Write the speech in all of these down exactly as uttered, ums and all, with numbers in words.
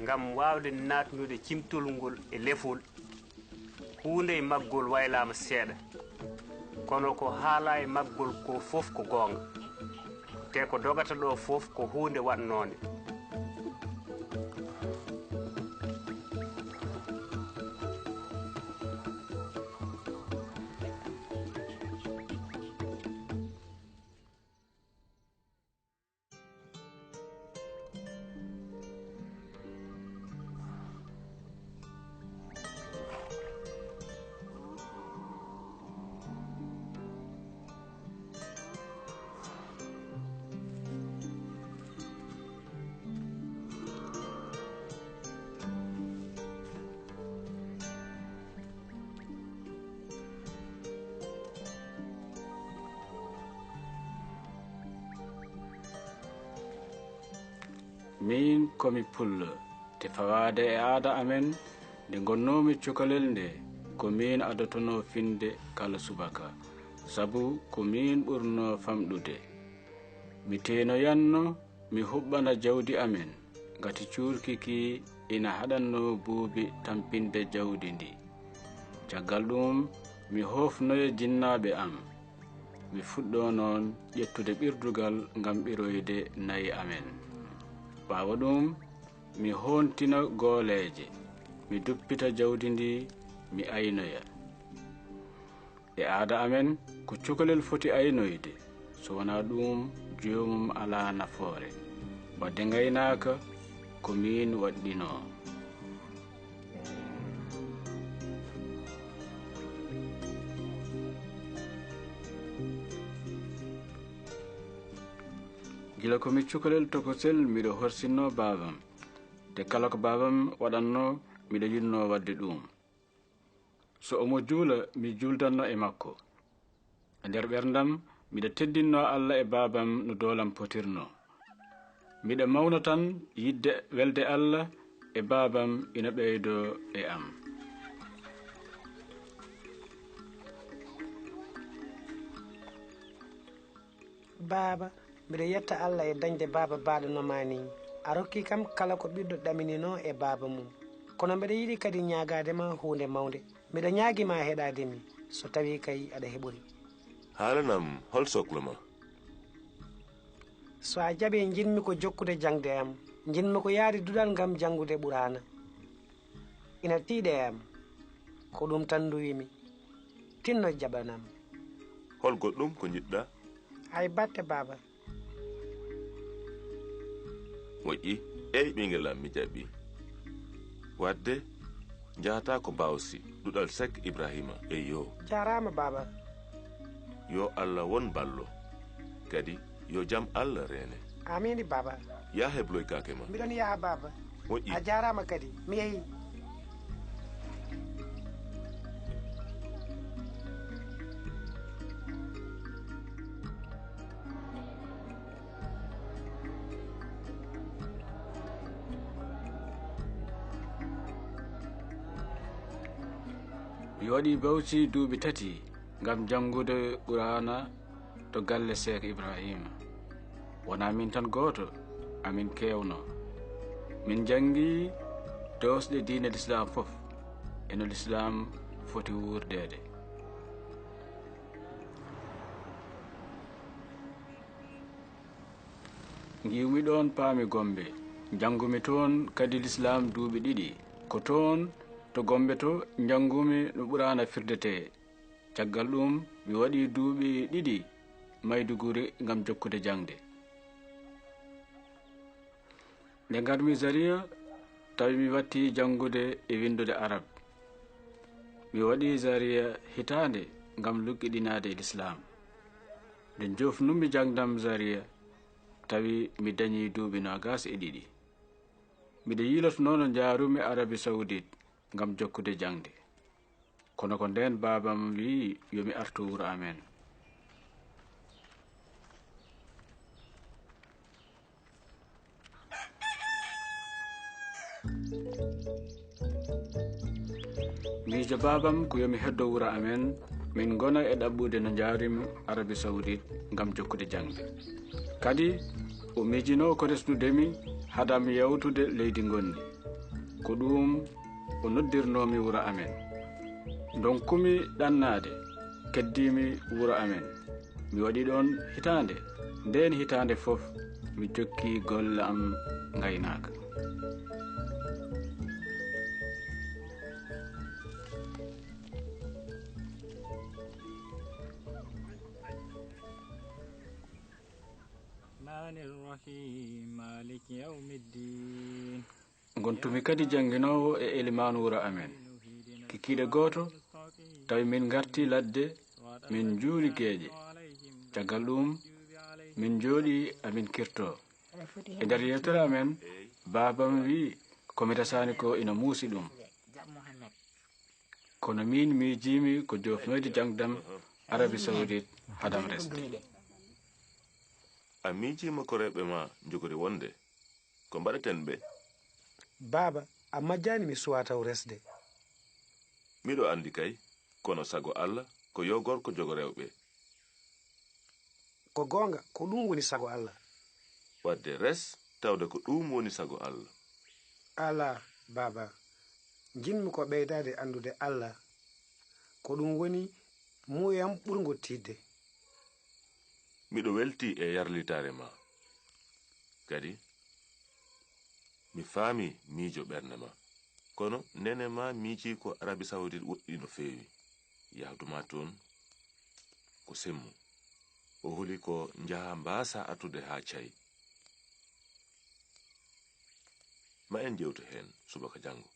Ngam waawde naatnude cimtol ngol e lefol, huunde e maggol waylaama seeɗa, kono ko haalaa e maggol koo fof ko goonga. Te ko dogata ɗoo fof ko huunde waɗnoonde. Miin ko mi pullo, te fawaade e aada amen, nde ngonnoomi cukalel nde, ko miin adotonoo finde kala subaka, sabu ko miin ɓurnoo famɗude. Mi teenoyanno mi huɓɓana jawdi amen, ngati cuurki ki ina haɗannoo buubi tampinde jawdi ndi. Caggal ɗuum, mi hoofnoya jinnaaɓe am. Mi fuɗɗoo noon ƴettude ɓirdugal ngam ɓiroyde nayi amen. Ɓaawo ɗuum, mi hoontina gooleeje, mi duppita jawdi ndi, mi aynoya. E aada amen, ko cukalel foti aynoyde, so wonaa ɗuum, joomum alaa nafoore. Waɗde ngaynaaka, ko miin waɗɗinoo. Gila ko mi cukalel tokosel, miɗo horsinnoo baabam, te kala ko baabam waɗannoo, miɗo yiɗnoo waɗde ɗuum. So omo juula, mi juuldanno e makko. E nder ɓerndam, miɗo teddinnoo Alla e baabam no doolam potirnoo. Miɗo mawna tan yiɗde welde Alla e baabam ina ɓeydoo e am. Baaba, miɗo yetta Alla e dañde baaba baaɗo no maa nii. A rokki kam kala ko ɓiɗɗo ɗamininoo e baaba mum. Kono mbeɗa yiɗi kadi ñaagaade ma huunde mawnde. Miɗo ñaagi ma heɗaade mi, so tawii kay aɗa heɓori. Haalanam hol soklo ma? So a jaɓii, njiɗmi ko jokkude jaŋde am. Njiɗmi ko yahde duɗal ngam janngude Ɓuraana. Ina tiiɗi e am. Ko ɗum tan nduwimi. Tinno jaɓanam. Hol goɗɗum ko njiɗɗa? Hay batte, baaba. Moƴƴi. Eey, ɓinngel am, mi jaɓi. Waɗde, njahataa ko Bawsi, duɗal Sek Ibrahima. Eyyo. Jaaraama, baaba. Yo Alla won ballo. Kadi, yo jam Alla reene. Amiin, baaba. Yah hebloy kaake ma. Mbiɗon yaha, baaba. Moƴƴi. A jaaraama kadi. Mi yehii. Mi waɗii Bawsi duuɓi tati ngam janngude Quraana to galle Seek Ibraahiima. Wonaa miin tan gooto, amin keewno. Min njanngi doosɗe diine Lislaam fof e no Lislaam foti wuurdeede. Ngiwmi ɗoon, paami Gombe. Njanngumi toon kadi Lislaam duuɓi ɗiɗi. Ko toon to Gombe to njanngumi no Ɓuraana firdetee. Caggal ɗuum, mi waɗi duuɓi ɗiɗi Maiduguri ngam jokkude jaŋde. Nde ngarmi Zaria, tawi mi watti janngude e winndude Arab. Mi waɗi Zaria hitaande ngam luggiɗinaade e Lislaam. Nde njoofnumi jaŋdam Zaria, tawi mi dañii duuɓi noogaas e ɗiɗi. Miɗo yiilotonoo no njaarumi Arabi Sawudit ngam jokkude jaŋde. Kono ko ndeen baabam wiyi yo mi artu wuro amen. Miijo baabam ko yo mi heddo wuro amen, min ngona e ɗaɓɓude no njaarimi Arabie Saoudite ngam jokkude jaŋde. Kadi, o miijinoo ko resnudemi hade am yawtude leydi ngonndi. Ko ɗuum o noddirnoo mi wuro amen. Ndonkumi ɗannaade, keddii mi wuro amen. Mi waɗi ɗoon hitaande. Ndeen hitaande fof, mi jokki golle am ngaynaaka. الرحمن الرحيم. مالك يوم الدين. Ngontumi kadi jannginoowo e elimaanu wuro amen. Kikiiɗe gooto, tawi min ngartii ladde, min njuuli geeƴe. Caggal ɗuum, min njooɗii amin kirtoo. E nder yeewtere amen, baabam wi'i ko mi resaani ko ina muusi ɗum. Kono miin miijiimi ko joofnoyde jaŋdam Arabie Saoudite hadam resde. A miijiima ko rewɓe ma njogori wonde? Ko mbaɗeten ɓe? Baaba, a majjaani mi suwaa taw resde. Miɗo anndi kay, kono sago Alla ko yo gorko jogo rewɓe. Ko goonga, ko ɗum woni sago Alla. Wadde res, tawde ko ɗum woni sago Alla. Alaa, baaba. Njiɗmi ko ɓeydaade anndude Alla. Ko ɗum woni muuyam ɓurngo tiiɗde. Miɗo weltii e yarlitaare ma. Kadi, mi faamii miijo ɓernde ma. Kono neene ma miijii ko Arabie Saoudite woɗɗi no feewi. Yahdu ma toon ko semmu. O holi ko njahaa mbaasaa artude haa Cay. Ma en njeewtu heen subaka janngo.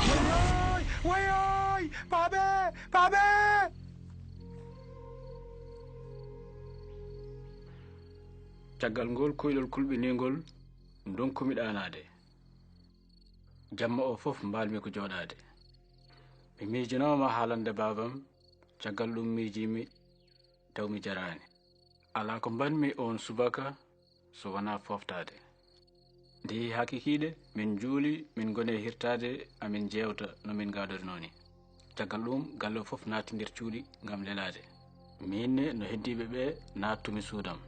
Woyoy! Woyoy! Paabe! Paabe! Caggal ngol kuyɗol kulɓiniingol, ndonkumi ɗaanaade. Jamma o fof mbaal-mi ko jooɗaade. Mi miijinooma haalande baabam, caggal ɗum miijiimi taw mi jaraani. Alaa ko mbaɗ-mi oon subaka so wonaa fooftaade. Nde yehi haa kikiiɗe, min njuuli, min ngoni e hirtaade, amin njeewta no min ngaadorinoo nii. Caggal ɗuum, galle o fof naatti nder cuuɗi ngam lelaade. Miin ne, no heddiiɓe ɓee, naattumi suudam.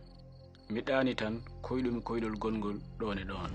Mi ɗaani tan, koyɗumi koyɗol gongol ɗoon e ɗoon.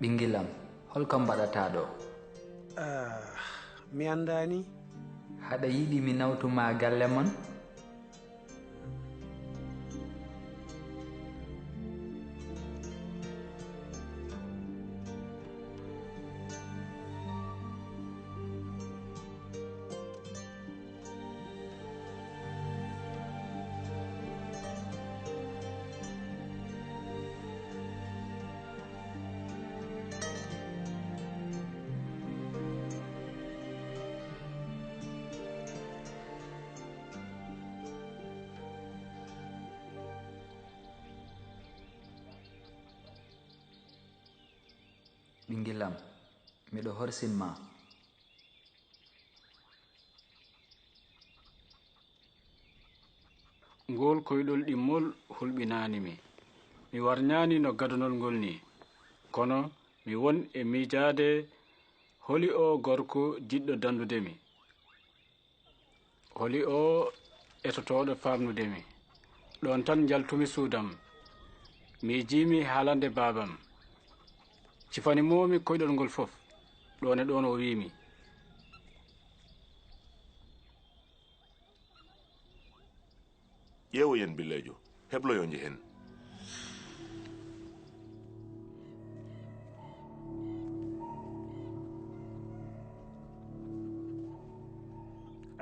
Ɓinngel am, hol ko mbaɗataa ɗo? Ah, mi anndaani. Haɗa yiɗi mi nawtu ma galle mon? Ɓinngel am, miɗo horsin ma. Ngool koyɗol ɗimmol hulɓinaani mi. Mi warñaani no gadunol ngol nii, kono mi won e miijaade holi oo gorko jiɗɗo danndude mi. Holi oo etotooɗo faamnude mi. Ɗoon tan njaltumi suudam. Miijiimi haalande baabam. Cifanimoomi koyɗol ngol fof. Ɗoon e ɗoon o wiimi. Ƴeewoyen bileejo, hebloyo njehen.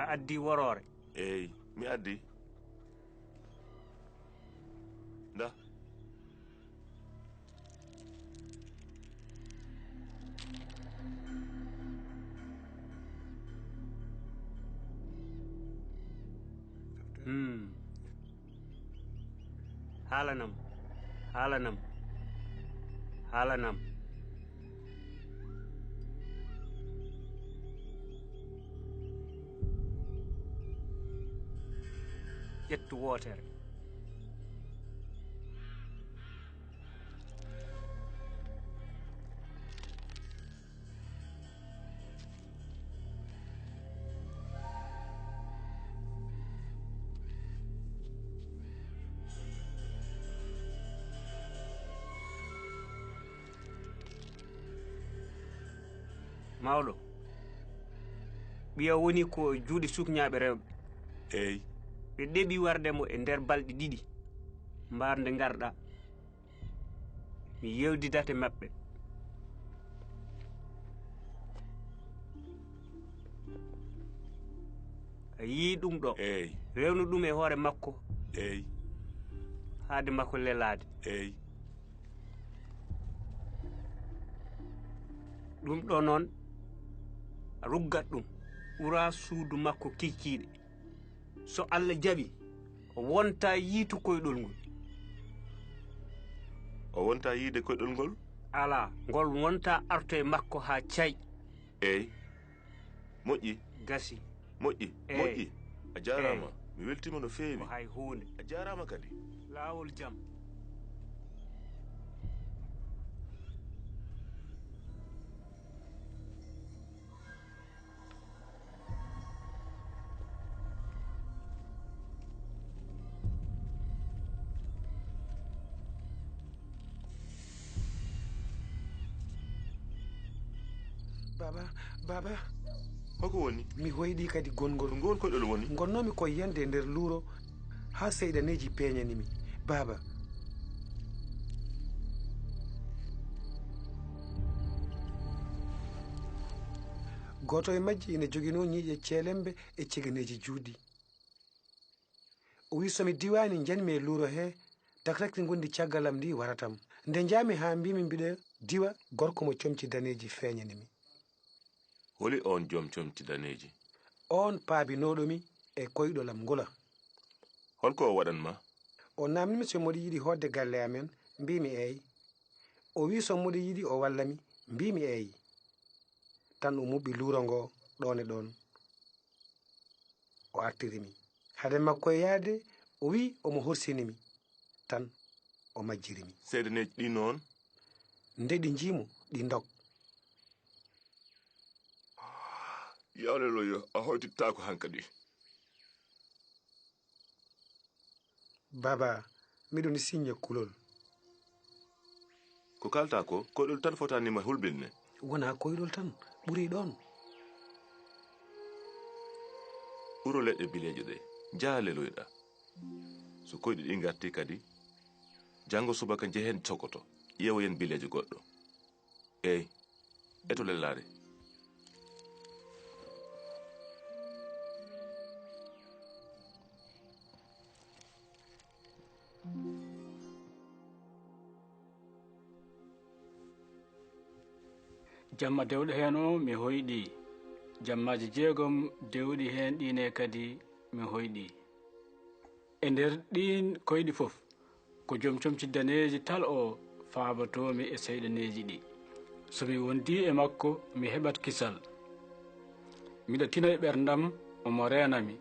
A addi woroore? Eey, mi addi. Nda. Hmm. Haalanam. Haalanam. Haalanam. Ƴettu wootere. Mawɗo, ɓiya woni ko e juuɗe sukñaaɓe rewɓe. Eey. Ɓe ɗeɓi warde mo e nder balɗe ɗiɗi. Mbaar nde ngarɗa. Mi yewdidate maɓɓe. A yii ɗum ɗo. Eey. Rewnu ɗum e hoore makko. Eey. Haade makko lelaade. Eey. Ɗum ɗo noon, a ruggat ɗum, ɓura suudu makko kiikiiɗe. So Alla jaɓi, o wonta yiitu koyɗol ngol. O wonta yiide koyɗol ngol? Alaa, ngol wonta arto e makko haa cay. Eey. Moƴƴi. Gasi. Moƴƴi. Eey. Moƴƴi. A jaaraama. Eey. Mi weltiima no feewi. Ko hay huunde. A jaaraama kadi. Laawol jam. Baaba, baaba. Hoko woni? Mi hoyɗi kadi gongol. Ko ngol koyɗol woni? Ngonnoomi ko yande e nder luuro haa seyɗaneeji peeñani mi. Baaba. Gooto e majji ina joginoo ñiiƴe ceelembe e cegeneeji juutɗi. O wiyi so mi diwaani, njanmi e luuro hee, taktakti ngondi caggal am ndii waratam. Nde njahmi haa mbiimi mbiɗa diwa, gorko mo comci daneeji feeñani mi. Holi oon joom comci daneeji? Oon paabinooɗo mi e koyɗol am ngol. Hol ko o waɗan ma? O naamni mi so mboɗo yiɗi hootde galle amen, mbiimi eey. O wiyi so mboɗo yiɗi o walla mi, mbiimi eey. Tan o muɓɓi luuro ngoo ɗoon e ɗoon. O artiri mi. Hade makko e yahde, o wiyi omo horsini mi. Tan o majjiri mi. Seedeneeji ɗi noon? Nde ɗi njii mo, ɗi ndog. Yaleloyo, a hoytittaako hankadi. Baaba, miɗo ni siñña kulol. Ko kaaltaa ko, koyɗol tan fotaani ma hulɓinde. Wonaa koyɗol tan, ɓuri ɗoon. Ɓuro leɗɗe bileeje ɗe, njaha leloyɗa. So koyɗi ɗi ngartii kadi, janngo subaka njehen Sokoto, ƴeewoyen bileejo goɗɗo. Eey, eto lellaare. Jamma dewɗo heen o, mi hoyɗii. Jammaaji jeegom dewɗi heen ɗii ne kadi, mi hoyɗii. E nder ɗiin koyɗi fof, ko joom comci daneeji tal o faabatoo-mi e seyɗaneeji ɗi. So mi wondii e makko, mi heɓat kisal. Miɗo tina e ɓerndam, omo reena mi.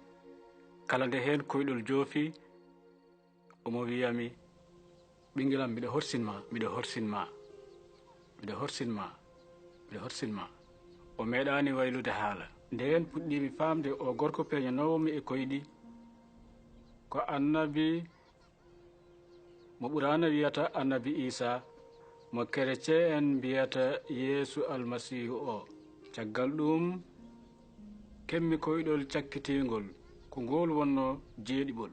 Kala nde heen koyɗol joofi, omo wiya mi, "Ɓinngelam, miɗo horsin ma, miɗo horsin ma, miɗo horsin ma, miɗo horsin ma." O meeɗaani waylude haala. Ndeen puɗɗii-mi faamde o gorko peeñanoowo mi e koyɗi, ko annabi mo Ɓuraana wiyata annabi Iisaa, mo kerecee en mbiyata Yeesu Almasiihu o. Caggal ɗuum, keɓ-mi koyɗol cakkitiingol, ko ngool wonnoo jeeɗiɓol.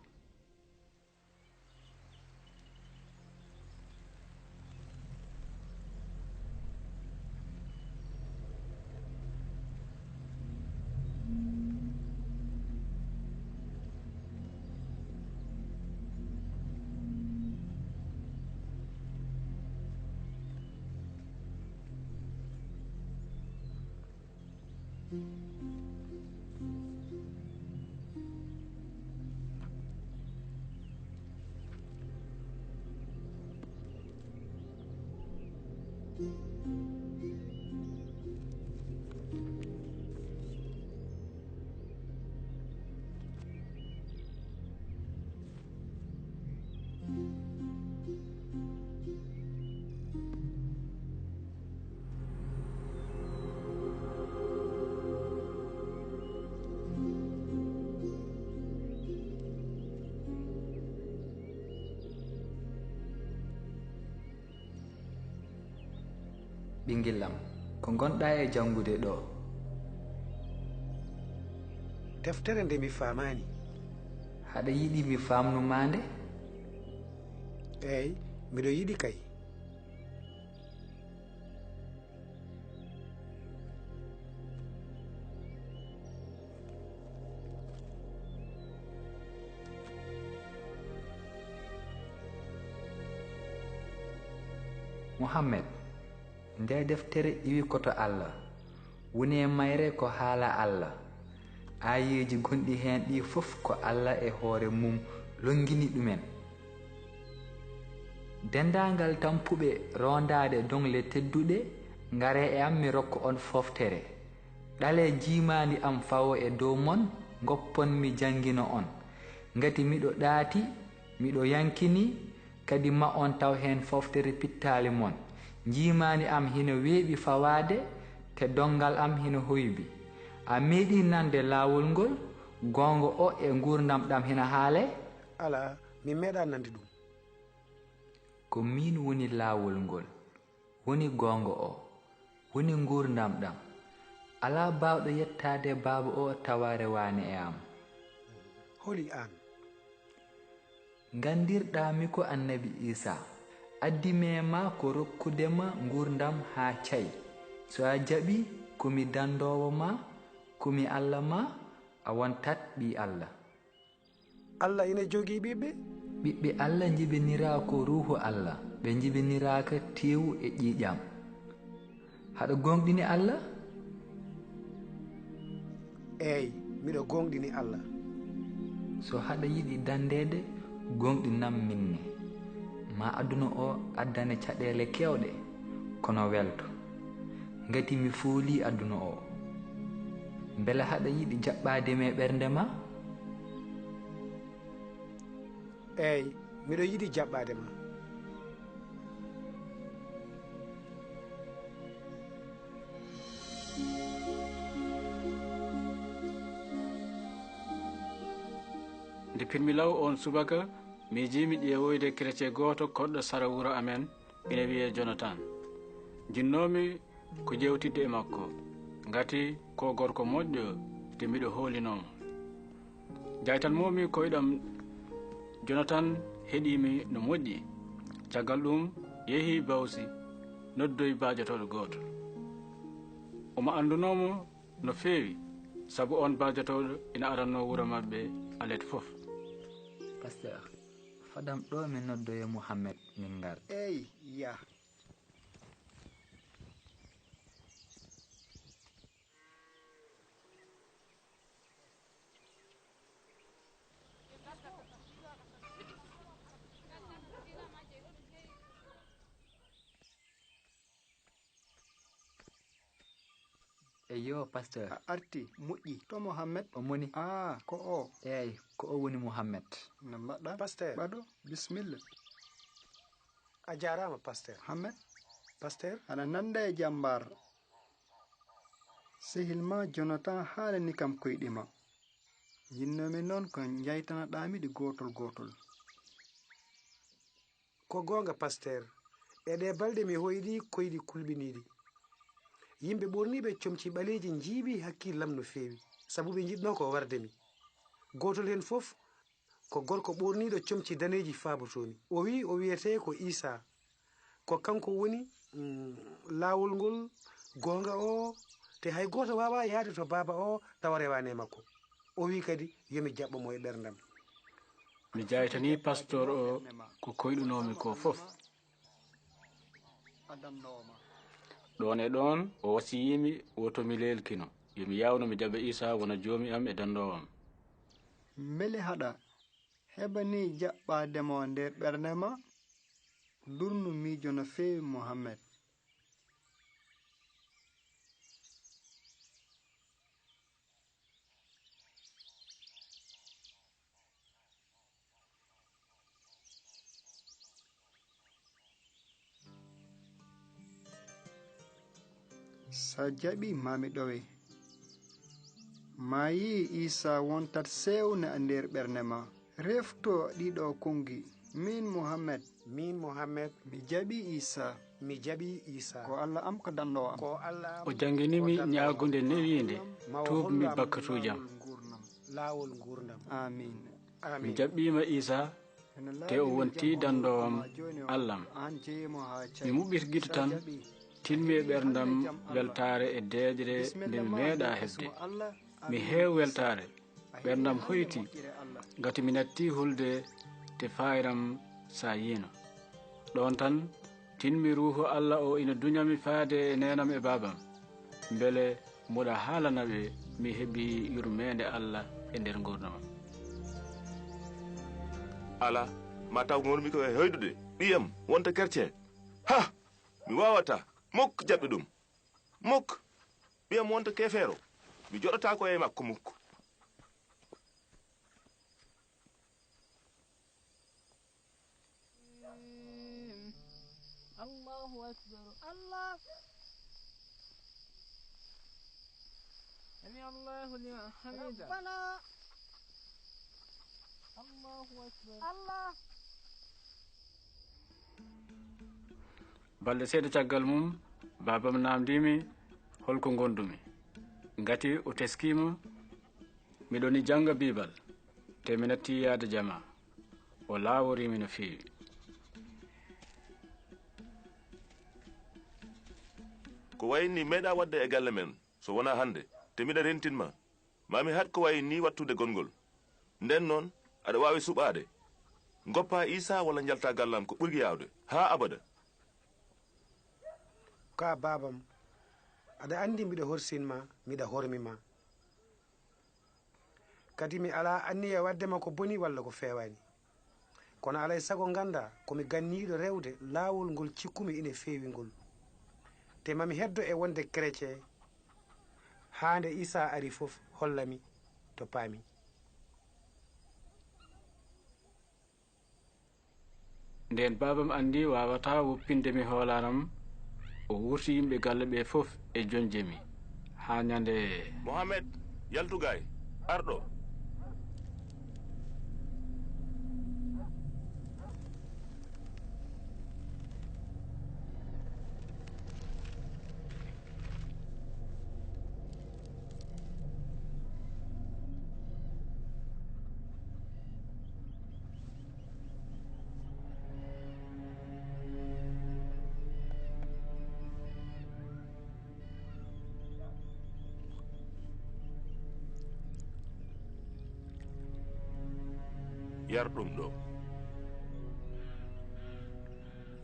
Ɓinngel am, ko ngonɗaa e janngude ɗoo? Deftere nde mi faamaani. Haɗa yiɗi mi faamnu maa nde? Eey, miɗo yiɗi kay. Muhammed, ndee deftere iwi ko to Alla, woni e mayre ko haala Alla. Aayeeji gonɗi heen ɗii fof ko Alla e hoore mum lonngini ɗumen. Denndaangal tampuɓe roondaade doŋle tedduɗe, ngaree e am mi rokka on fooftere. Ɗalee njiimaandi am fawoo e dow mon, ngoppon mi janngina on. Ngati miɗo ɗaati, miɗo yankini, kadi ma on taw heen fooftere pittaali mon. Njiimaandi am hino weeɓi fawaade, te donngal am hino hoybi. A meeɗii nande laawol ngol, goonga o e nguurndam ɗam hino haalee? Alaa, mi meeɗaa nande ɗum. Ko miin woni laawol ngol, woni goonga o, woni nguurndam ɗam. Alaa baawɗo yettaade Baaba o tawa rewaani e am. Holi aan? Nganndirɗaa mi ko Annabi Iisaa. Addi mi e maa ko rokkude ma nguurndam haa cay. So a jaɓii, ko mi danndoowo ma, ko mi Alla ma, a wontat ɓii Alla. Alla ina jogii ɓiɓɓe? Ɓiɓɓe Alla njibiniraa ko Ruuhu Alla, ɓe njibiniraaka teewu e ƴiiƴam. Haɗa gooŋɗini Alla? Eey, miɗo gooŋɗini Alla. So haɗa yiɗi danndeede, gooŋɗinam minne. Ma aduna o addane caɗeele keewɗe, kono welto. Ngati mi foolii aduna o. Mbela haɗa yiɗi jaɓɓaade mi e ɓernde ma? Eey, miɗo yiɗi jaɓɓaade ma. Nde pinmi law oon subaka, miijiimi ƴeewoyde kerecee gooto koɗɗo sara wuro amen, ina wiyee Jonatan. Njinnoomi ko ƴeewtidde e makko, ngati ko gorko moƴƴo, te miɗo hoolinoo mo. Jaytanmoo-mi koyɗam, Jonatan heɗii mi no moƴƴi. Caggal ɗuum, yehi Bawsi, noddoyi baajotooɗo gooto. Omo anndunoo mo no feewi, sabu oon baajotooɗo ina arannoo wuro maɓɓe alet fof. Pasteur, fadam ɗo mi noddoya Muhammed, min ngar. Eey, yah. Yo, pasteur. A arti, moƴƴi. To Mohammed? O moni? Ah, ko o. Eey, ko o woni Mohammed. No mbaɗɗa? Pasteur. Ɓaɗo, bismilla. A jaaraama, pasteur. Mohammed? Pasteur? Aɗa nannda e jambaar. Sehil ma Jonatan haalani kam koyɗi ma. Njinnoomi noon ko njaytanaɗaami ɗi gootol gootol. Ko goonga, pasteur. E ɗee balɗe mi hoyɗi koyɗi kulɓiniiɗi. Yimɓe ɓoorniiɓe comci ɓaleeji njiiɓi hakkillam no feewi, sabu ɓe njiɗnoo ko warde mi. Gootol heen fof ko gorko ɓoorniiɗo comci daneeji faabotoomi. O wiyi o wiyetee ko Iisaa. Ko kanko woni, mm, laawol ngol, goonga o, te hay gooto waawaa yahde to Baaba o tawa rewaani e makko. O wiyi kadi yo mi jaɓɓo mo e ɓerndam. Mi jaytanii pastor o ko koyɗunoomi ko fof. Ɗoon e ɗoon o wasiyii mi woto mi leelkino, yo mi yaawno mi jaɓa Iisaa wona Joomi am e danndoowo am. Mbele haɗa heɓa ni jaɓɓaade mo nder ɓernde ma? Lurnu miijo no feewi, Mohammed. Sa jaɓi, ma mi ɗowe. Ma yii Iisaa wontat seewna e nder ɓernde ma. Refto ɗiɗo konngi. Min Mohammed. Min Mohammed. Mi jaɓi Iisaa. Mi jaɓi Iisaa. Ko Allah am, ko danndoowo am. Ko Allah am, o janngini mi ñaagunde newiinde, tuubmi bakkatuuji am. Laawol nguurndam. Amiin. Mi jaɓɓiima Iisaa, te o wontii danndoowo am, Allah am. Mi muɓɓit gite tan, tinmi e ɓerndam weltaare e deeƴre nde mi meeɗaa heɓde. Mi heew weltaare, ɓerndam hoyti, ngati mi nattii hulde te faayiram sa yiino. Ɗoon tan, tinmi Ruuhu Allah o ina duñami faade e neenam e baabam, mbele mboɗa haalana ɓe mi heɓi yurmeende Allah e nder nguurndam am. Alaa, ma taw ngonmi ko e hoyɗude ɓiyam wonta kercen. Ha! Mi waawataa muk jaɓɓe ɗum. Muk! Ɓiyam wonta keefeero. Mi joɗataako e makko muk. Allahu akbar. Allah. Sami Allahu liman hamida. Rabbana. Allahu akbar. Allah. Balɗe seeɗa caggal mum, baabam naamndii mi holko ngondumi. Ngati o teskii mo, miɗo ni jannga Biibal, te mi nattii yahde jamaa. O laaworii mi no feewi. Ko wayi ni meeɗaa waɗde e galle men, so wonaa hannde, te miɗa rentin ma. Ma mi haɗ ko wayi ni wattude gonngol. Nden noon, aɗa waawi suɓaade. Ngoppaa Iisaa walla njaltaa gallam ko ɓurgi yaawde, haa abada. Ka baabam, aɗa anndi miɗa horsin ma, miɗa hormi ma. Kadi mi alaa anniya waɗde ma ko boni walla ko feewaani. Kono alaa e sago nganndaa ko mi ganniiɗo rewde laawol ngol cikkumi ine feewi ngol. Te ma mi heddo e wonde kerecee, haa nde Iisaa ari fof holla mi to paami. Ndeen baabam anndi waawataa woppinde mi hoolaram, o wurti yimɓe galle ɓe fof e joñje mi, haa ñande. Mohamed, yaltu gaay, arɗo. Yar ɗum ɗo.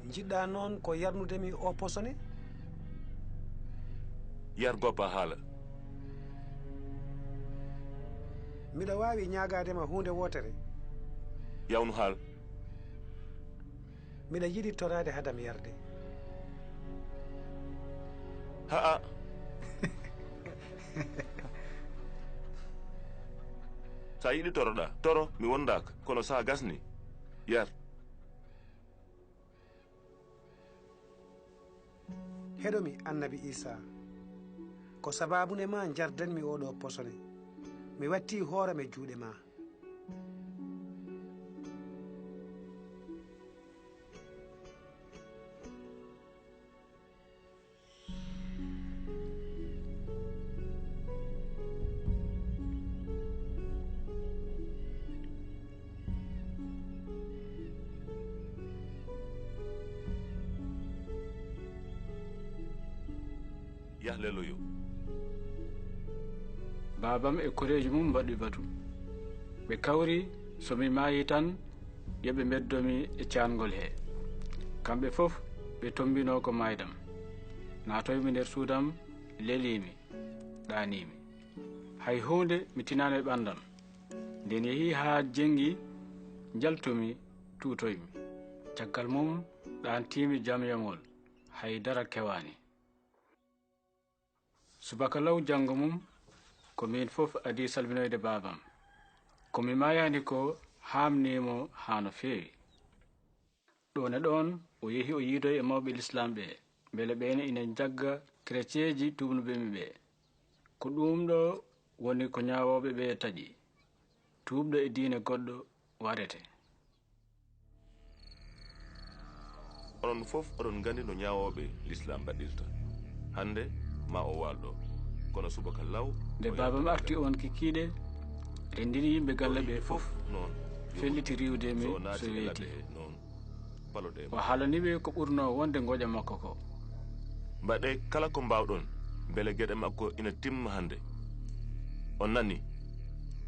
Njiɗɗaa noon ko yarnude mi o posone? Yar goppa haala. Miɗa waawi ñaagaade ma huunde wootere? Yawnu haal. Miɗa yiɗi toraade hadam yarde. Haa. So a yiɗi toroɗaa, toro, mi wondaaka. Kono so a gasni, yar. Heɗo mi, Annabi Iisaa. Ko sabaabu ne maa njardanmi oo ɗoo posone. Mi wattii hoore am e juuɗe maa. Yah leloyo. Baabam e koreejo mum mbaɗi batu. Ɓe kawri so mi maayi tan, yo ɓe mbeddo mi e caangol he. Kamɓe fof ɓe tombinoo ko maaydam. Naatoymi nder suudam, leliimi, ɗaaniimi. Hay huunde mi tinaano e ɓandam. Nden yehi haa jenngi, njaltumi, tuutoymi. Caggal mum ɗaantiimi jamyamol, hay dara kewaani. Subaka law janngo mum, ko miin fof adii salminoyde baabam. Ko mi maayaani ko haamnii mo haa no feewi. Ɗoon e ɗoon, o yehi o yiidoyi e mawɓe lislaam ɓee, mbele ɓeen ina njagga kereceeji tuubnuɓe mi ɓee. Ko ɗuum ɗo woni ko ñaawooɓe ɓee taƴi. Tuubɗo e diine goɗɗo warete. Onon fof oɗon nganndi no ñaawooɓe lislaam mbaɗirta. Hannde ma o waal ɗo, kono subaka law. Nde baabam arti oon kikiiɗe, renndini yimɓe galle ɓee fof, noon, felliti riiwde mi so weeti. Noon. O haalani ɓe ko ɓurnoo wonde ngoƴa makko ko. Mbaɗee kala ko mbaawɗon mbele geɗe makko ina timma hannde. On nanii?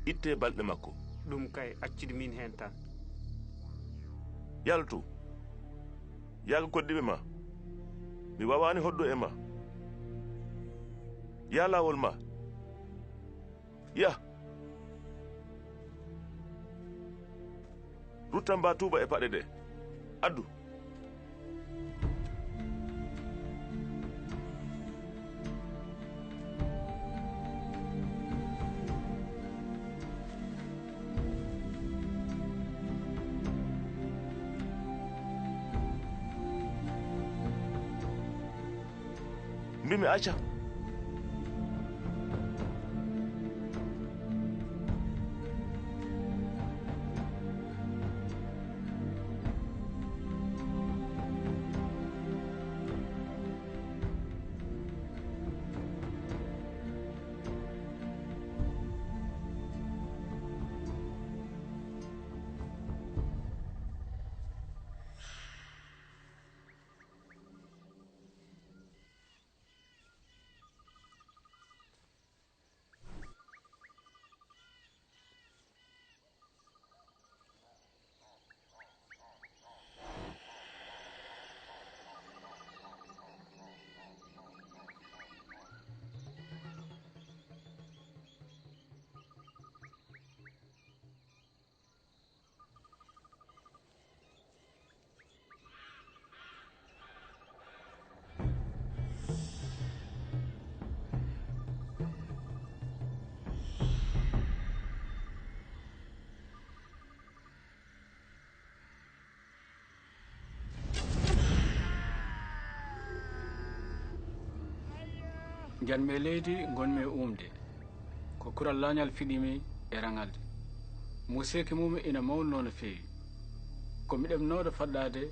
Ittee balɗe makko. Ɗum kay, accude min heen tan. Yaltu. Yaaga koɗdiiɓe ma. Mi waawaani hoɗdu e ma. Yah laawol ma. Yah. Ruttan mba tuuba e paɗe ɗe. Addu. Mbimi acca. Njanmi e leydi, ngonmi e uumde. Ko kural laañal fiɗi mi e raŋalde. Muuseeki mum ina mawnoo no feewi. Ko mi ɗemnooɗo faɗɗaade,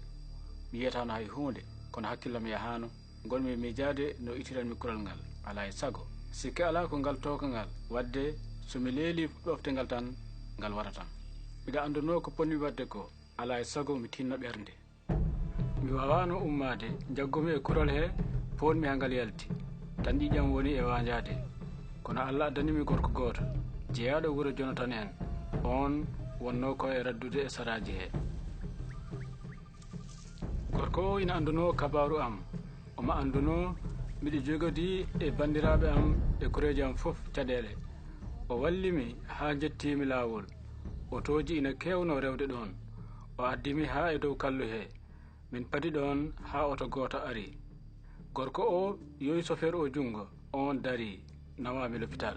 mi yiyataano hay huunde, kono hakkillam yahaano. Ngonmi e miijaade no ittiranmi kural ngal, alaa e sago. Sikke alaa ko ngal tooka ngal, waɗde so mi leelii ɗofte ngal tan, ngal waratam. Mbiɗa anndunoo ko potmi waɗde ko, alaa e sago mi tinna ɓernde. Mi waawaano ummaade, njaggumi e kural he, poonmi haa ngal yalti. Tan ƴiiƴam woni e waanjaade. Kono Alla addani mi gorko gooto, jeyaaɗo wuro Jonatan en. Oon wonnoo ko e raddude e saraaji he. Gorko o ina anndunoo kabaaru am. Omo anndunoo miɗo jogodii e banndiraaɓe am e koreeji am fof caɗeele. O walli mi haa njettii mi laawol. Otooji ina keewnoo rewde ɗoon. O addi mi haa e dow kallu he. Min padi ɗoon haa oto gooto ari. Gorko o yowi sofeer o junngo, oon darii. nawaami lopital.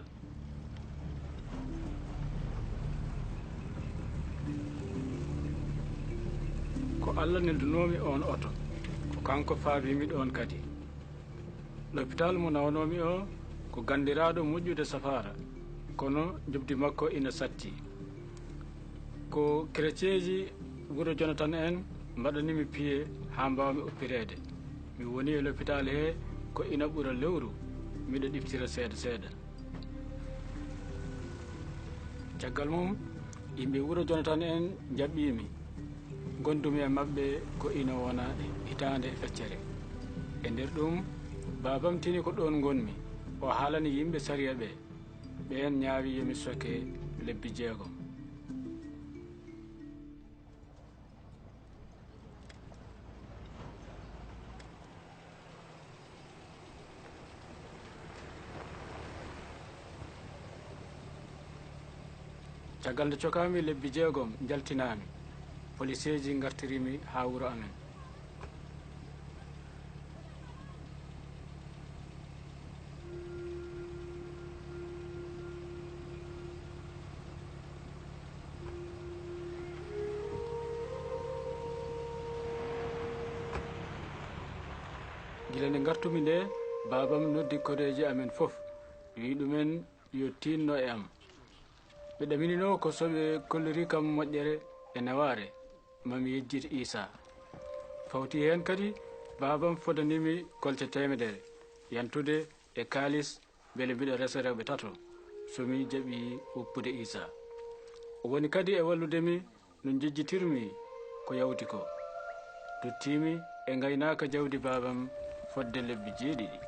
Ko Allah neldunoomi oon oto, ko kanko faabiimi ɗoon kadi. Lopital mo nawanoomi o ko ganndiraaɗo moƴƴude safaara, kono njoɓdi makko ina satti. Ko kereceeji wuro Jonatan en mbaɗani mi piye haa mbaawmi oppireede. Mi woni e lopital he ko ina ɓura lewru, miɗo ɗiftira seeɗa seeɗa. Caggal mum, yimɓe wuro Jonatan en njaɓɓii mi. Ngondumi e maɓɓe ko ina wona hitaande e feccere. E nder ɗum, baabam tini ko ɗoon ngonmi. O haalani yimɓe sariya ɓe. Ɓeen ñaawi yo mi soke lebbi jeegom. Caggal nde cokaami lebbi jeegom, njaltinaami. Poliseeji ngartiri mi haa wuro amen. Gila nde ngartumi nde, baabam noddi koreeji amen fof, wi'i ɗumen yo tiinno e am. Ɓe ɗaminino ko so ɓe kolliri kam moƴƴere e newaare, ma mi yejjit Iisaa. Fawti heen kadi, baabam fodani mi kolte teemedere, yantude e kaalis, mbele mbiɗa resa rewɓe tato, so mi jaɓi woppude Iisaa. O woni kadi e wallude mi no njejjitirmi ko yawti ko. Duttiimi e ngaynaaka jawdi baabam fodde lebbi jeeɗiɗi.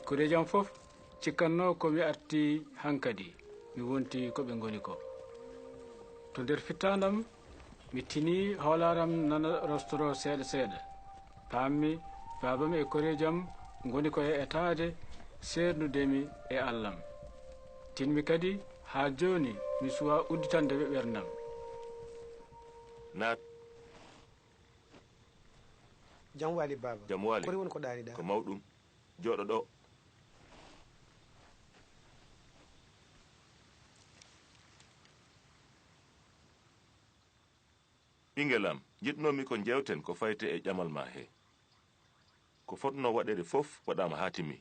Koreeji am fof cikkatno ko mi arti hankadi, mi wonti ko ɓe ngoni ko. To nder fittaandam, mi tini hoolaaram nana rostoroo seeɗa seeɗa. Paammi, baabam e koreeji am ngoni ko e etaade seernudemi e Allam. Tinmi kadi, haa jooni, mi suwaa udditande ɓe ɓerndam. Naat. Jam waali, baaba. Jam waali. Kori woni ko ɗaaniɗaa? Ko mawɗum. Jooɗo ɗo. Ɓinngel am, njiɗnoomi ko njeewten ko fayti e ƴamal ma he. Ko fotnoo waɗeede fof waɗaama haa timmi.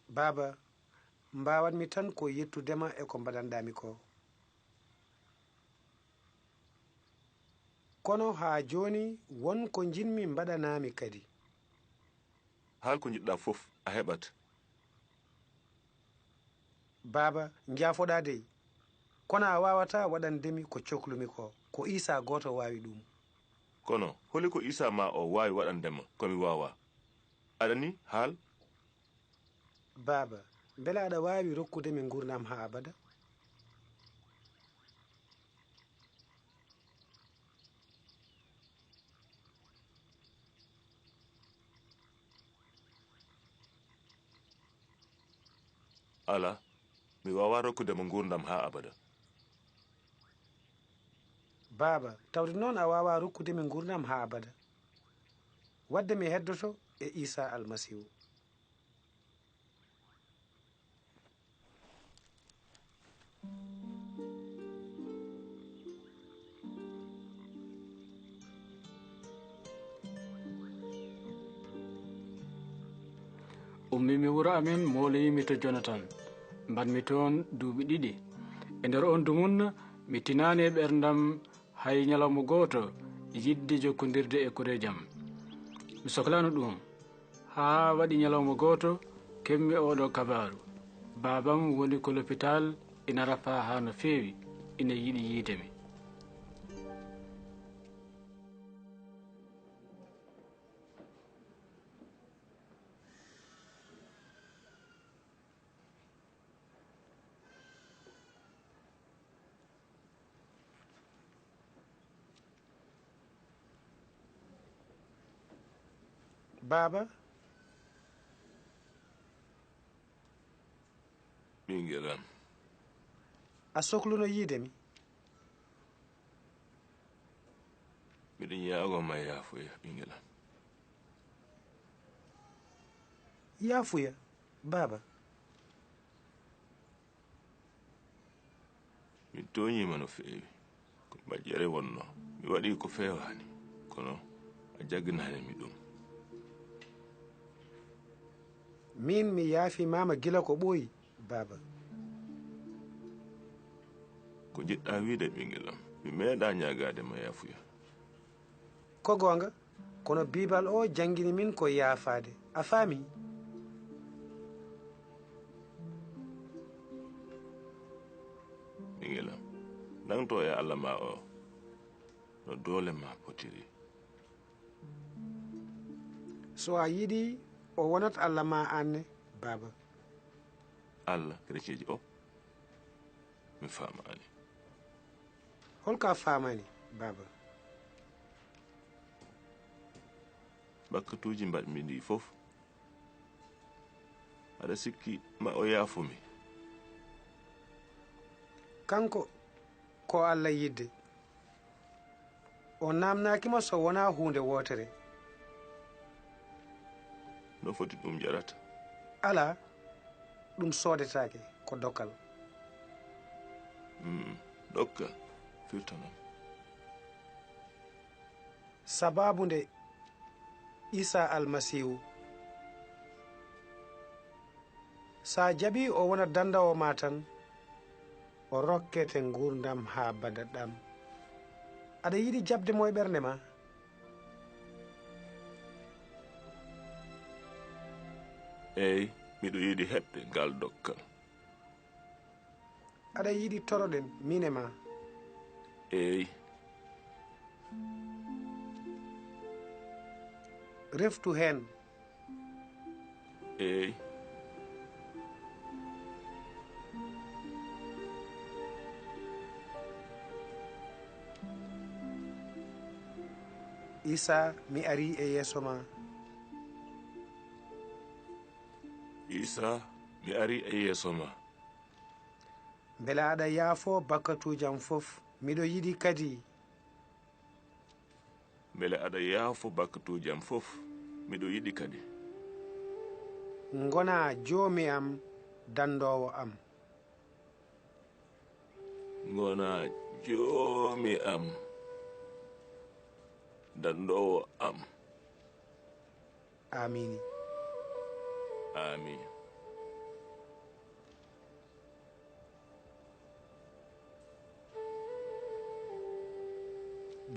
Baaba, mbaawatmi tan ko yettude ma e ko mbaɗanɗaa mi ko. Kono haa jooni won ko njiɗmi mbaɗanaa mi kadi. Haal ko njiɗɗaa fof, a heɓat. Baaba, njaafoɗaa dey. Kono a waawataa waɗande mi ko coklumi ko. Ko Iisaa gooto waawi ɗum. Kono, holi ko Iisaa ma o waawi waɗande ma ko mi waawaa? Aɗa ni, haal? Baaba, mbele aɗa waawi rokkude mi nguurndam haa abada? Alaa, mi waawaa rokkude mo nguurndam haa abada. Baaba, tawde noon a waawaa rokkude mi nguurndam haa abada. Waɗde mi heddoto e Iisaa Almasiihu. Ummiimi wuro amen, mooloyiimi to Jonatan. Mbaɗmi toon duuɓi ɗiɗi. E nder oon dumunna, mi tinaani e ɓerndam hay ñalawma gooto yiɗde jokkondirde e koreeji am. Mi soklaano ɗum. Haa waɗi ñalawma gooto, keɓmi ooɗoo kabaaru. Baabam woni ko lopital, ina rafaa haa no feewi, ina yiɗi yiide mi. Baaba. Ɓinngel am. A sokluno yiide mi? Miɗo ñaagoo ma yaafoya, ɓinngel am. Yaafuya, Baaba. Mi tooñiima no feewi. Ko moƴƴere wonnoo. Mi waɗii ko feewaani. Kono a jagginani mi ɗum. Miin mi yaafiima ma gila ko ɓooyi, Baaba. Ko njiɗ-ɗaa wiyde, ɓinngel am? Mi meeɗaa ñaagaade ma yaafuya. Ko goonga, kono Biibal o janngini min ko yaafaade. A faami? Ɓinngel am, nangto e Alla ma o no doole ma potiri. So a yiɗi, o wonat Alla ma aan ne, Baaba. Alla, kereceeji o, mi faamaani. Holko a faamaani, Baaba? Bakkatuuji mbaɗmi ɗi fof. Aɗa sikki ma o yaafo mi? Kanko ko Alla yidde. O naamnaaki ma so wonaa huunde wootere. No foti ɗum jarata? Alaa, ɗum soodetaake, ko dokkal. Mm, dokkal, firtanam. Sabaabu nde Iisaa Almasiihu, so a jaɓii o wona danndoowo ma tan, o rokkete nguurndam haa bada ɗam. Aɗa yiɗi jaɓde mo e ɓernde ma? Eey, miɗo yiɗi heɓde ngal dokkal. Aɗa yiɗi toroɗen, miin e ma? Eey. Reftu heen. Eey. Iisaa, mi arii e yeeso ma. Iisaa, mi arii e yeeso ma. Mbele aɗa yaafo bakkatuuji am fof. Miɗo yiɗi kadi. Mbele aɗa yaafo bakkatuuji am fof. Miɗo yiɗi kadi. Ngonaa Joomi am, danndoowo am. Ngonaa Joomi am, danndoowo am. Aamiin. Aamiin.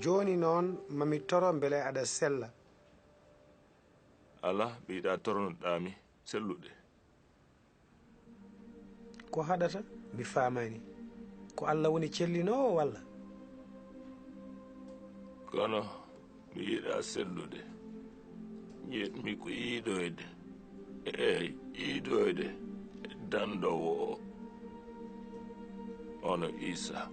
Jooni noon, ma mi toro mbele aɗa sella. Alaa, ɓeydaa toronoɗaa mi sellude. Ko haɗata? Mi faamaani. Ko Alla woni cellinoowo walla? Kono mi yiɗaa sellude. Njiɗmi ko yiidoyde. Eey, yiidoyde danndoowo o. Hono Iisaa.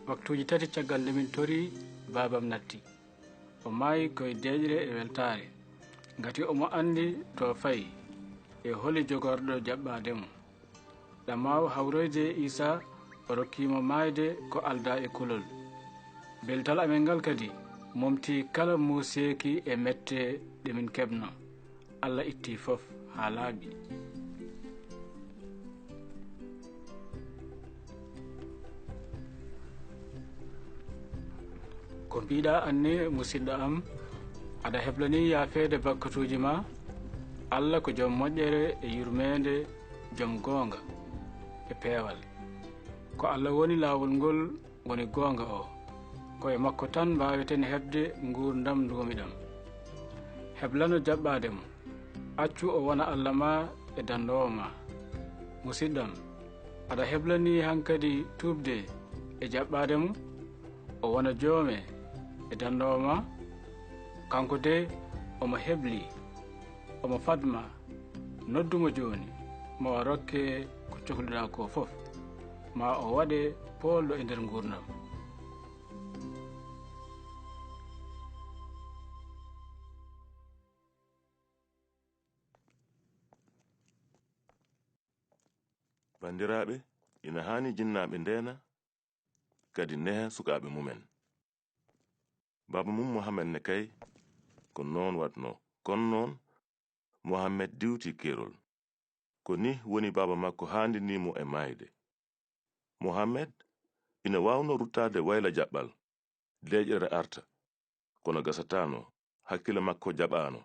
Waktuuji tati caggal nde min torii, baabam natti. O maayi ko e deeƴre e weltaare, ngati omo anndi to fayi e holi jogorɗo jaɓɓaade mo. Ɗamaawo hawroyde e Iisaa, o rokkii mo maayde ko aldaa e kulol. Beltal amen ngal kadi momtii kala muuseeki e mette ɗe min keɓnoo. Alla ittii fof haa laaɓi. Ko mbiiɗaa anne, musiɗɗo am, aɗa heblanii yaafeede bakkatuuji ma. Alla ko jom moƴƴere e yurmeende, jom goonga e peewal. Ko Alla woni laawol ngol, woni goonga o. Ko e makko tan mbaaweten heɓde nguurndam nduumiɗam. Heblano jaɓɓaade mo. Accu o wona Alla ma e danndoowo ma. Musiɗɗam, aɗa heblanii hankadi tuubde e jaɓɓaade mo? O wona joome e danndoowo ma? Kanko de, omo hebli, omo fadma. Noddu mo jooni, mo o rokke ko cokliɗaa ko fof, ma o waɗe poolɗo e nder nguurndam. Banndiraaɓe, ina haani jinnaaɓe ndeena, kadi neha sukaaɓe mumen. Baaba mum Mohammed ne kay, ko noon waɗnoo. Kono noon, Mohammed diwti keerol. Ko nih woni baaba makko haandinii mo e maayde. Mohammed ina waawnoo ruttaade wayla jaɓɓal, deeƴere arta, kono gasataano, hakkille makko jaɓaano.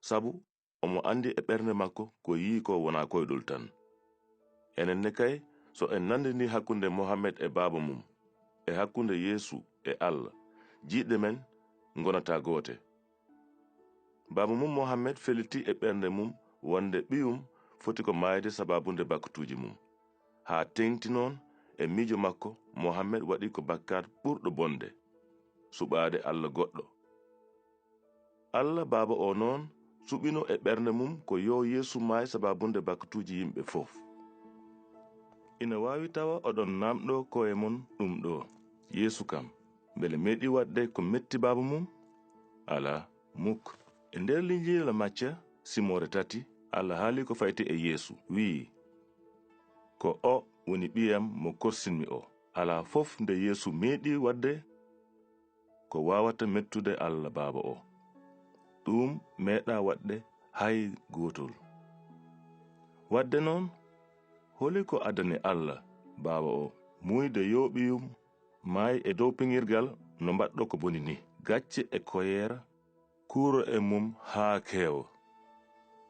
Sabu omo anndi e ɓernde makko ko yii ko wonaa koyɗol tan. Enen ne kay, so en nanndinii hakkunde Mohammed e baaba mum, e hakkunde Yeesu e Alla, jiiɗe men ngonataa goote. Baaba mum Mohammed felliti e ɓernde mum wonde ɓiyum foti ko maayde sabaabunde bakkatuuji mum. Haa teeŋti noon e miijo makko, Mohammed waɗi ko bakkaat ɓurɗo bonde, suɓaade Alla goɗɗo. Alla baaba o noon suɓino e ɓernde mum ko yo Yeesu maay sabaabunde bakkatuuji yimɓe fof. Ina waawi tawa oɗon naamɗo koye mon ɗum ɗo, Yeesu kam, mbele meeɗi waɗde ko metti baaba mum? Alaa, muk. E nder Linjiila Macca, simoore tati, Alla haali ko fayti e Yeesu, wi'i, "Ko o woni ɓiyam mo korsinmi o." Alaa fof nde Yeesu meeɗi waɗde ko waawata mettude Alla baaba o. Ɗum meeɗaa waɗde hay gootol. Waɗde noon, holi ko addani Alla baaba o muuyde yo ɓiyum maay e dow piŋirgal no mbaɗɗo ko boni ni? Gacce e koyeera kuuro e mum haa keewa.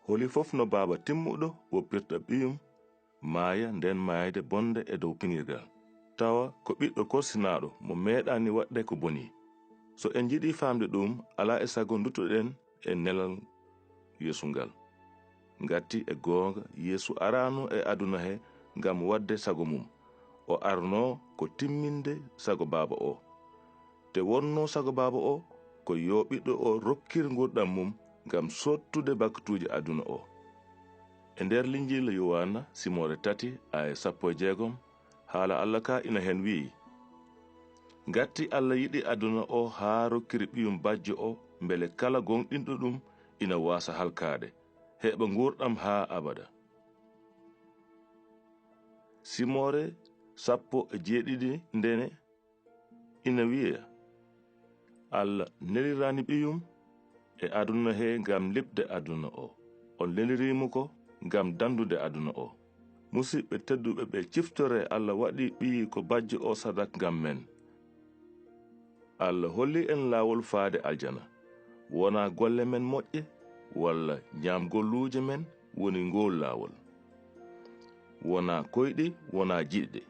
Holi fof no baaba timmuɗo woppirta ɓiyum maaya nden maayde bonde e dow piŋirgal, tawa ko ɓiɗɗo korsinaaɗo mo meeɗaani waɗde ko boni. So en njiɗii faamde ɗum, alaa e sago nduttoɗen e nelal Yeesu ngal. Ngati e goonga, Yeesu araano e aduna he ngam waɗde sago mum. O arnoo ko timminde sago baaba o. Te wonnoo sago baaba o ko yo ɓiɗɗo o rokkir nguurɗam mum ngam soottude bakkatuuji aduna o. E nder Linjiila Yowaana, simoore tati, aaya sappo e jeegom, haala Alla ka ina heen wi'i, "Ngati Alla yiɗi aduna o haa rokkiri ɓiyum bajjo o, mbele kala gooŋɗinɗo ɗum ina waasa halkaade, heɓa nguurɗam haa abada." Simoore sappo e jeeɗiɗi ndene ina wi'a, "Alla neliraani ɓiyum e aduna he ngam liɓde aduna o. On neliri mo ko ngam danndude aduna o." Musidɓe tedduɓe ɓe, ciftore Alla waɗi ɓiyi ko bajjo o sadak ngam men. Alla holli en laawol faade aljana. Wonaa golle men moƴƴe walla ñaamgolluuje men woni ngool laawol. Wonaa koyɗi, wonaa jiɗde.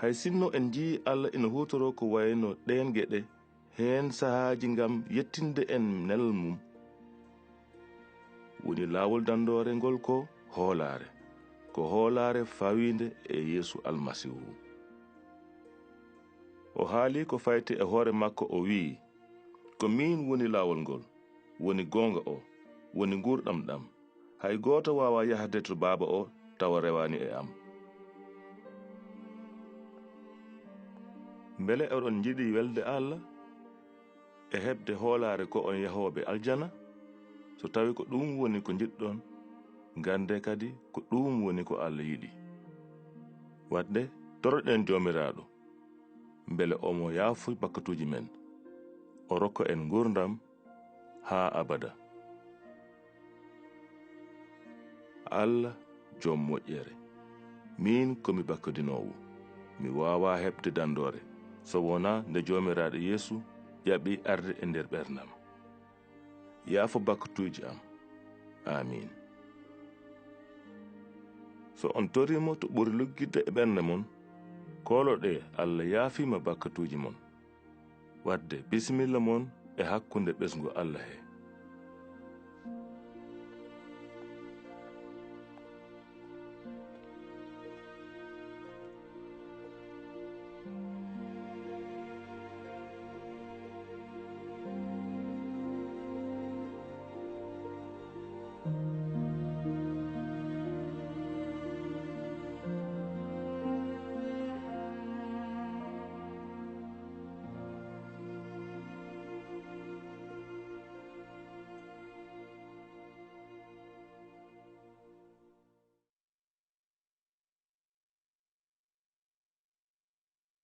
Hay sinno en njiyii Alla ina huutoroo ko wayno ɗeen geɗe, heen sahaaji ngam yettinde en nelal mum, woni laawol danndoore ngol ko hoolaare. Ko hoolaare fawiinde e Yeesu Almasiihu. O haali ko fayti e hoore makko, o wi'i, "Ko miin woni laawol ngol, woni goonga o, woni nguurɗam ɗam. Hay gooto waawaa yahde to Baaba o tawa rewaani e am." Mbele oɗon njiɗi welde Alla e heɓde hoolaare ko on yahooɓe aljana? So tawi ko ɗum woni ko njiɗɗon, nganndee kadi ko ɗum woni ko Alla yiɗi. Waɗde, toroɗen Joomiraaɗo mbele omo yaafo bakkatuuji men, o rokka en nguurndam haa abada. Alla, Joom moƴƴere, miin ko mi bakkadinoowo, mi waawaa heɓde danndoore so wonaa nde Joomiraaɗo Yeesu jaɓi arde e nder ɓerndam. Yaafo bakkatuuji am. Aamiin. So on torii mo to ɓuri luggitde e ɓernde mon, kooloɗee Alla yaafii ma bakkatuuji mon. Waɗde bisimilla mon e hakkunde ɓesngu Alla he.